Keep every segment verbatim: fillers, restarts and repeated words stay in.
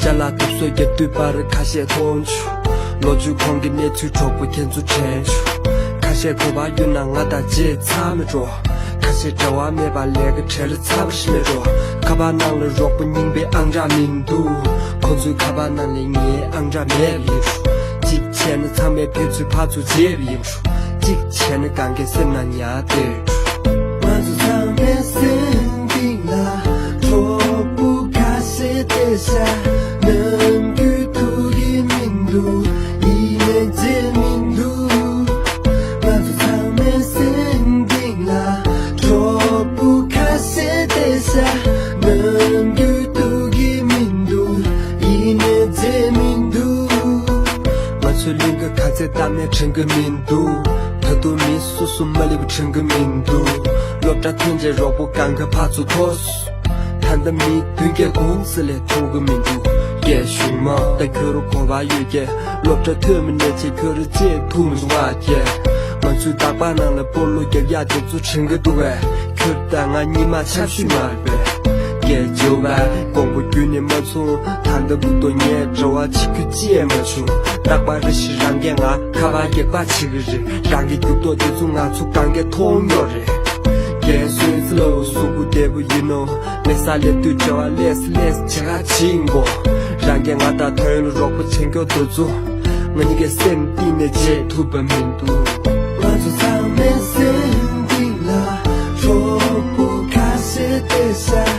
ཅ་ལག་དུག་སོ་རྒྱབ་དུས་པར་ཁ་ཤས་མཐོང་བྱུང་། ལོ་རྒྱུས་གོང་གི་གནས་ཚུལ་གྲོགས་པོ་ཁྱེད་ཚོ་དྲན་བྱུང་། ཁ་ཤས་གོ་བ་ཡོད་ན་ང་དང་བརྗེད་ཚར་མེད་འགྲོ། ཁ་ཤས་འབྲེལ་བ་མེད་པ་ལས་ཀ་བྲེལ་ཚར་བ་ཞིག་མེད་འགྲོ། ཁ་པར་ནང་ལ་རོགས་པ་རྙིང་པའི་ཨང་གྲངས་མི་འདུག་ཁོ་ཚོའི་ཁ་པར་ནང་ལ་ངའི་ཨང་གྲངས་མེད་པ་ཡིན་འགྲོ། གཅིག་བྱས་ན་ཚང་མས་ཕན་ཚུན་ཕར་ཚུར་བརྗེད་པ་ཡིན་འགྲོ། གཅིག་བྱས་ན་གང་གའི་སེམས་ནང་ཉར་བསྡད་འགྲོ། ང་ཚོ་ཚང་མའི་སེམས་གཏིང་ལ་གྲོགས་པོ་ཁ་ཤས་བསྡད་ཤག་ནམ་རྒྱུན་ཐུག་གི་མི་འདུག་ཡིན་ནའི་བརྗེད་མི་འདུག་ང་ཚོ་ཚང་མའི་སེམས་གཏིང་ལ་གྲོགས་པོ་ཁ་ཤས་བསྡད་ཤག་ནམ་རྒྱུན་ཐུག་གི་མི་འདུག་ཡིན་ནའི་བརྗེད་མི་འདུག་ང་ཚོའི་གླིང་ག་ག་ཚད་བཏབ་ནའི་དྲན་གི་མི་འདུག་ད་དུང་མི་སོ་སོ་མ་སླེབས་པ་དྲན་གི་མི་འདུག་སློབ་གྲྭ་ཐོན་རྗེས་རོགས་པོ་གང་ག་ཕར་ཚུར་འཐོར་སོང་། ད་ལྟ་མི་བདུན་བརྒྱད་དགུ་ཙམ་ལས་ཐུག་གི་མི་འདུག་སྐད་ཞུས་མ་ད་ཁྱོད་རང་གོ་བ་ཡོད་ཀྱི། སློབ་གྲྭ་ཐོན་མི་ནས་བྱས་ཁྱོད་རང་བརྗེད་ཐུབ་མི་འདུག་བ་ཀྱེ། ང་ཚོའི་རྟག་པར་ནང་ལ་སྤོ་ལོ་རྒྱབ་ཡག་དེ་ཚོ་དྲན་གི་འདུག་བས། ཁྱོད་དང་ང་གཉིས་མ་ཆབ་ཤུལ་མ་རེད་པས། སྐད་བརྗེད་པ་དགོངས་པ་རྒྱུན་ནས་མ་ཚོམས། ད་ལྟ་བར་དུ་ངས་འབྲེལ་བ་བྱེད་རྒྱུ་ཅི་ཡང་མ་བྱུང་། རྟག་པར་རེ་ཞིག་རང་གིས་ང་ཁ་པར་རྒྱག་པ་བྱེད་ཀྱི་རེད། རང་གི་འགྱུར་ལྡོག་དེ་ཚོ་ང་ཚོ་གང་གས་མཐོང་མྱོང་རེད། རྒན་གསོན་ཚེ་ལོ་གཟུགས་པོ་བདེ་པོ་ཡིན་ནོ། མེད་ས་སླེབས་དུས་བྲེལ་བ་ལྷོད་ལྷོད་བྱེད་ག་ཕྱིན་གོ། རང་གིས་ང་དང་ཐོན་ལ་རོགས་པ་བྱེད་མཁན་དེ་ཚོ། ང་གཉིས་ཀའི་སེམས་གཏིང་ནས་བརྗེད་ཐུབ་པ་མི་འདུག་ང་ཚོ་ཚང་མའི་སེམས་གཏིང་ལ་གྲོགས་པོ་ཁ་ཤས་བསྡད་ཤག་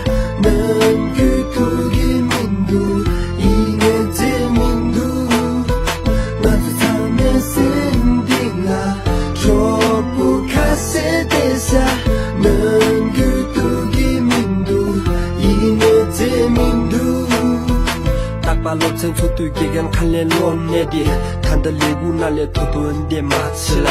ནམ་རྒྱུན་ཐུག་གི་མི་འདུག་ཡིན་ནའི་བརྗེད་མི་འདུག་ང་ཚོ་ཚང་མའི་སེམས་གཏིང་ལ་གྲོགས་པོ་ཁ་ཤས་བསྡད་ཤག་ནམ་རྒྱུན་ཐུག་གི་མི་འདུག་ཡིན་ནའི་བརྗེད་མི་འདུག་རྟག་པར་སློབ་ཚན་ཚོགས་དུས་དགེ་རྒན་ཁ་ལན་སློག་ནས་དེ། ད་ལྟ་ལས་ཁུངས་ནང་ལས་ཐུག་དུས་འདི་མ་བྱེད་ལ།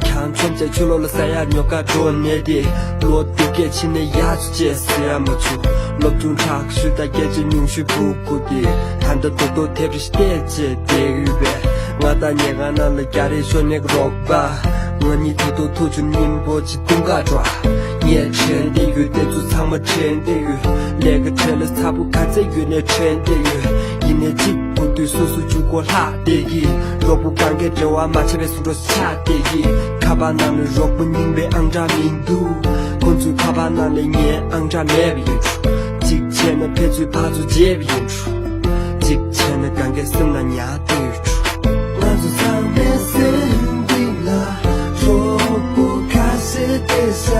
གྱང་ཆོམ་བྱས་ཆུ་ལོག་ལ་ས་ཡ་ཉོ་ག་འགྲོ་ནས་དེ། ལོ་དུས་སྐད་ཕྱིན་ནས་ཡག་ཚུལ་བྱས་ཟེར་ཡ་མ་བྱུང་། སློབ་ཆུང་ཁྲག་ཤུལ་དང་སྐད་ཆ་ཉུང་ཤུལ་ཕུག་གུ་དེ། ད་ལྟ་རྡོག་རྡོག་དེབ་རེ་བལྟས་བྱས་བསྡད་ཡོད་པས། ང་དང་ཉལ་ཁང་ནང་ལ་རྒྱ་རེ་ཤོར་ནས་རོགས་པ། ང་གཉིས་དེ་ཐོག་ཐུག་ཆུ་སྙིང་པོ་ཅིག་བཏུང་ག་འགྲོ། ངས་དྲན་བསྡད་ཡོད་དེ་ཚོ་ཚང་མ་དྲན་བསྡད་ཡོད། ལས་ཀ་བྲེལ་ལ་ཚ་པོ་ག་ཚད་ཡོད་ནས་དྲན་བསྡད་ཡོད། ཡིན་ནའི་གཅིག་དགོས་དུས་སོ་སོ་མཇུག་སྒོ་ལྷག་བསྡད་ཀྱི། རོགས་པོ་གང་གས་འབྲེལ་བ་མ་ཆད་པའི་ཟུང་འབྲེལ་ཆགས་བསྡད་ཀྱི། ཁ་པར་ནང་ལ་རོགས་པོ་རྙིང་པའི་ཨང་གྲངས་མི་འདུག་ཁོང་ཚོའི་ཁ་པར་ནང་ལ་ངའི་ཨང་གྲངས་མེད་པ་ཡིན་འགྲོ། གཅིག་བྱས་ན་ཕན་ཚུན་ཕར་ཚུར་བརྗེད་པ་ཡིན་འགྲོ། གཅིག་བྱས་ན་གང་གའི་སེམས་ནང་ཉར་བསྡད་ཡོད་འགྲོ། ང་ཚོ་ཚང་མའི་སེམས་གཏིང་ལ་གྲོགས་པོ་ཁ་ཤས་བསྡད་ཤག་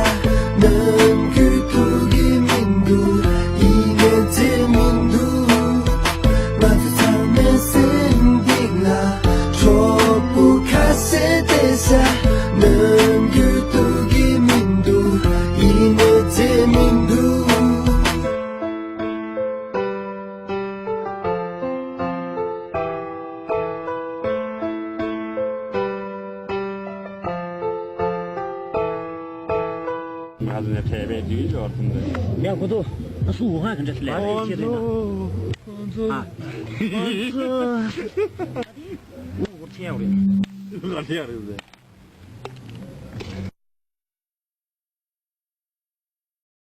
ནམ་རྒྱུན་ཐུག་གི་མི་འདུག་ཡིན་ནའི་བརྗེད་མི་འདུག་ང་ཚོ་ཚང་མའི་སེམས་གཏིང་ལ་གྲོགས་པོ་ཁ་ཤས་བསྡད་ཤག་ནམ་རྒྱུན་ཐུག་གི་མི་འདུག་ཡིན་ནའི་བརྗེད་མི་འདུག་ང་ཚོ་ནས་ཕེབས་པའི་དུས་འབྱོར་ཐུབ་འདུག་ཡང་ཁོ་ཚོ་སུ་འུ་ཧ་གི་འདྲ་ལས་རེད་ཤེས་རེད་ན། ཁོ་ཚོ་ཨ། ཁོ་ཚོ་ཁྲེལ་ཡོད་རེད། ཁྲེལ་ཡོད་རེད།